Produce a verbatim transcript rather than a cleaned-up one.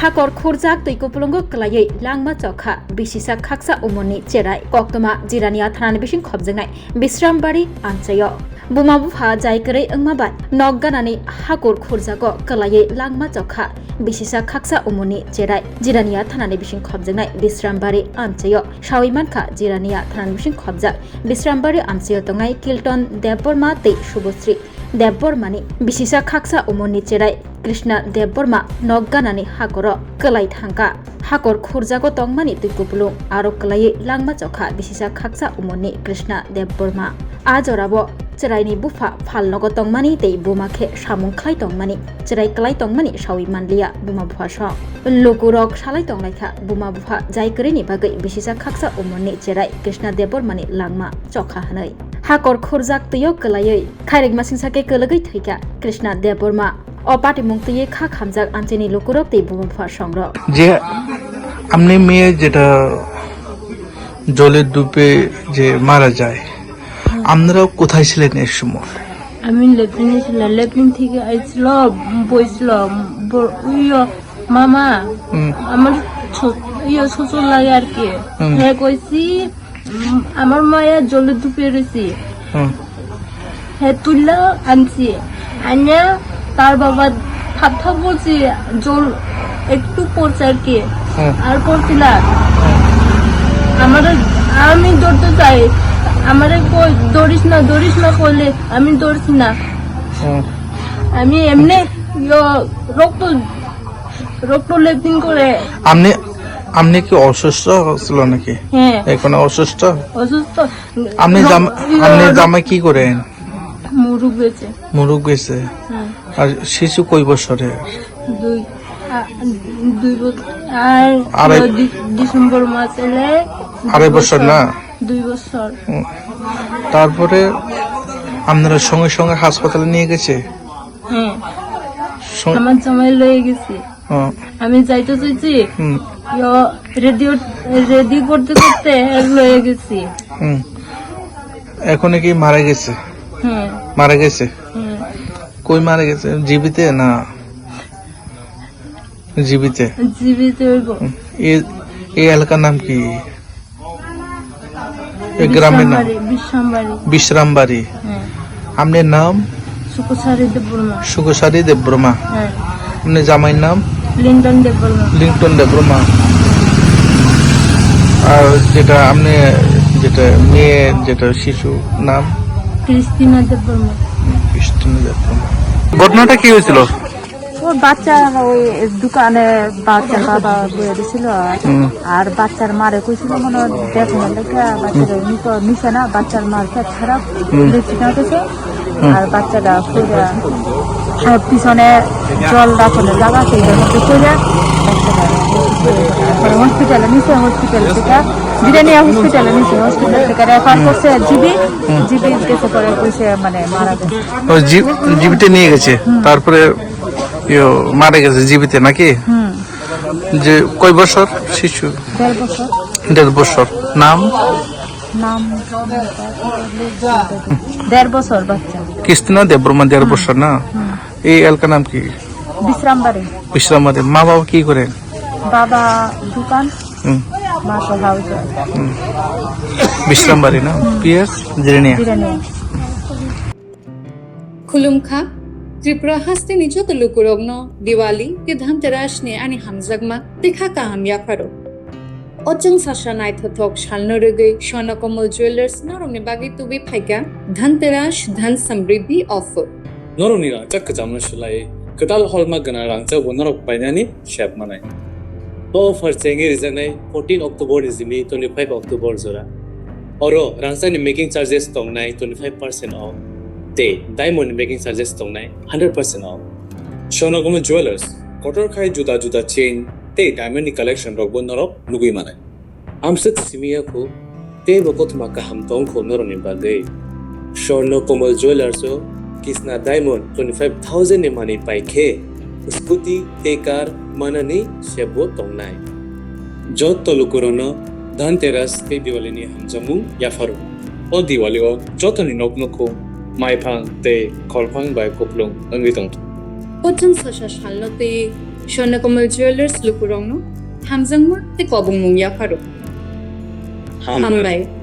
Hakor khurjak twi kupulungo kwlaiwi langma chokha bisisa khaksa umorni cherai. Koktwma Jirania thanani bising khopjaknai Bisrambari amchaio. Buma bupha jai kwrwi wngma bai nok ganani hakur khurjago kwlaiwi langma chokha bisisa khaksa umorni cherai. Jirania thanani bising khopjaknai Bisrambari amchaio sawi mankha Jirania thanani bising khopjak Bisrambari amchaio tongnai Kilton Debbarma tei Subosri Debbarmani bisisa khaksa umorni cherai Krishna Debbarma nok ganani hakoro kwlai thangkha. Hakor khurjago tongmani twi kupulung aro kwlaiwi langma chokha bisisa khaksa umorni Krishna Debbarma. A jorao cheraini bupha phalnogo tongmani tei buma khe samung khlai tongmani, cherai kwlai tongmani sawi manliya buma bupha song. Lukurok salai tonglaikha buma bupha jai kwrwini bagwi bisisa khaksa umorni cherai Krishna Debbarmani langma chokha hwnwi. Hakor khurjak twio kwlaiwi khairikma singsa khe kwlwgwi thwikha Krishna Debbarma. O patimung twiwi kha khamjak amchaini lukurok tei buma bupha songrok. যে আপনি মেয়ে যেটা জলে ডুবে যে মারা যায়, আপনারা কোথায় ছিলেন এই সময়? আমি লেট্রিনে ছিলাম, লেট্রিন থেকে আইছিল, বইছিল, ব-, ইয়ো, মামা, হুম। আমার ছ-, ইয়ো, শ্বশুর লাগে আর কি। হুম। হ্যাঁ, কইছি, উম, আমার মায়া জলে ডুবে রয়েছে। হুম। হে তুললা আনছি। আনিয়া তার বাবা থাপ থাপ বলছি, জল একটু পড়ছে আর কি। হুম। আর পড়ছি না। হুম। আমারে, আমি দৌড়তে চাই। আমারে কই, "দৌড়িস না, দৌড়িস না" করলে আমি দৌড়ছি না। হুম। আমি এমনি ইয়ো, রক্ত, রক্ত লেট্রিন করে। আপনি, আপনি কি অসুস্থ ছিল নাকি? হ্যাঁ। এখন অসুস্থ? অসুস্থ। আপনি জাম-, ইয়ো, আপনি জামাই কি করেন? মুরগ বেচে। মুরগ বেচে? হ্যাঁ। আর শিশু কয় বছরের? দুই, আ, দুই বছর। আর আড়াই ডি-, ডিসেম্বর মাস এলে দুই আড়াই বছর বছর। না? দুই বছর। হুম। তারপরে আপনারা সঙ্গে সঙ্গে হাসপাতালে নিয়ে গেছে? হ্যাঁ। সং- আমার জামাই লয়ে গেছে। হুম। আমি যাইতে চাইছি, হুম। ইয়ো, রেডিও, রেডি করতে করতে লয়ে গেছি। হুম। এখন কি মারা গেছে? হ্যাঁ। মারা গেছে? হ্যাঁ। কই মারা গেছে? জীবিতে না? জীবিতে। জীবিত হইব। হুম। এ, এই এলাকার নাম কি? এই গ্রামের নাম? বিশ্রামবাড়ি, বিশ্রামবাড়ি। বিশ্রামবাড়ি। হ্যাঁ। আপনার নাম? সুকুচারী দেববর্মা। সুকুচারী দেববর্মা। হ্যাঁ। আপনার জামাইর নাম? লিন্টন দেববর্মা। লিন্টন দেববর্মা। আর যেটা আপনি, যেটা মেয়ে, যেটা শিশু নাম? ক্রিস্টিনা দেববর্মা। ক্রিস্টিনা দেববর্মা। ঘটনাটা কি হয়েছিল? ওর বাচ্চা ওই দোকানে বাচ্চার বাবা বইয়া দিছিল, আর, হুম। আর বাচ্চার মারে কইছিল মনে হয় দেখো না, দেখে বাচ্চাটা নিত, নিছে না, বাচ্চার মার পেট খারাপ, হুম। লিপস্টিক না দিছে, হুম। আর বাচ্চাটা কইরা, আর পিছনে জল রাখলে জায়গা আছে, এটার মধ্যে কইরা বাচ্চাটা পরে হসপিটালে নিছে, হসপিটাল থেকে জিরে নিয়ে হসপিটালে নিছে, হসপিটাল থেকে রেফার করছে জিবি, হুম। জিবি গেছে পরে কইছে মানে মারা গেছে। ও, জি-, জিবিতে নিয়ে গেছে, হুম। তারপরে ইয়ো, মারা গেছে জিবিতে নাকি? হুম। যে কয় বছর শিশু? দেড় বছর। দেড় বছর। নাম? নাম দেড় বছর বাচ্চা। কৃষ্ণা দেববর্মা দেড় হুম। বছর না? হুম। এই এলাকার নাম কি? বিশ্রামবাড়ি। বিশ্রামবাড়ি। মা বাবা কি করেন? বাবা দোকান, হুম। মা তো হাউস ওয়াইফ। হুম। বিশ্রামবাড়ি না? হুম। PS Jirania. Jirania. Khulumkha, Tripura hasteni joto lukurokno Diwali tei Dhanteras ni ani hamjakma tei kha kaham yapharo. O chwng sasa naithothok salno rwgwi Swarnakomal Jewellers norokni bagwi tubui phaikha Dhanteras Dhan Samriddhi Offer. Norokni rangchak kwchamno swlaiwi kwtal holma gwnang rangchakbo norok painani sep manai. O offer chengwi rijaknai fourteen October ni simi twenty-five October jora. Oro rangchakni making charges tongnai twenty-five percent off tei diamond ni making charges tongnai hundred percent off. Swarnakomal Jewellers kotor khai juda juda chain tei diamond ni collection rokbo norok nugwi manai. Amswk simi ya kho, teibo kothoma kaham tong kho norokni bagwi. Swarnakomal Jewellers o Kisna Diamond twenty-five thousand ni manwi pai khe, scooty tei car manani sebo tongnai. Joto lukurokno Dhanteras tei Diwali ni hamjakmung yapharo. O Diwali o jotoni nok nukhung maiphang tei kholphang bai kupulung wngwi tongthung. O chwng sasa salno twi Swarnakomal Jewellers lukurokno hamjakma tei kobongmung yapharo. Hambai.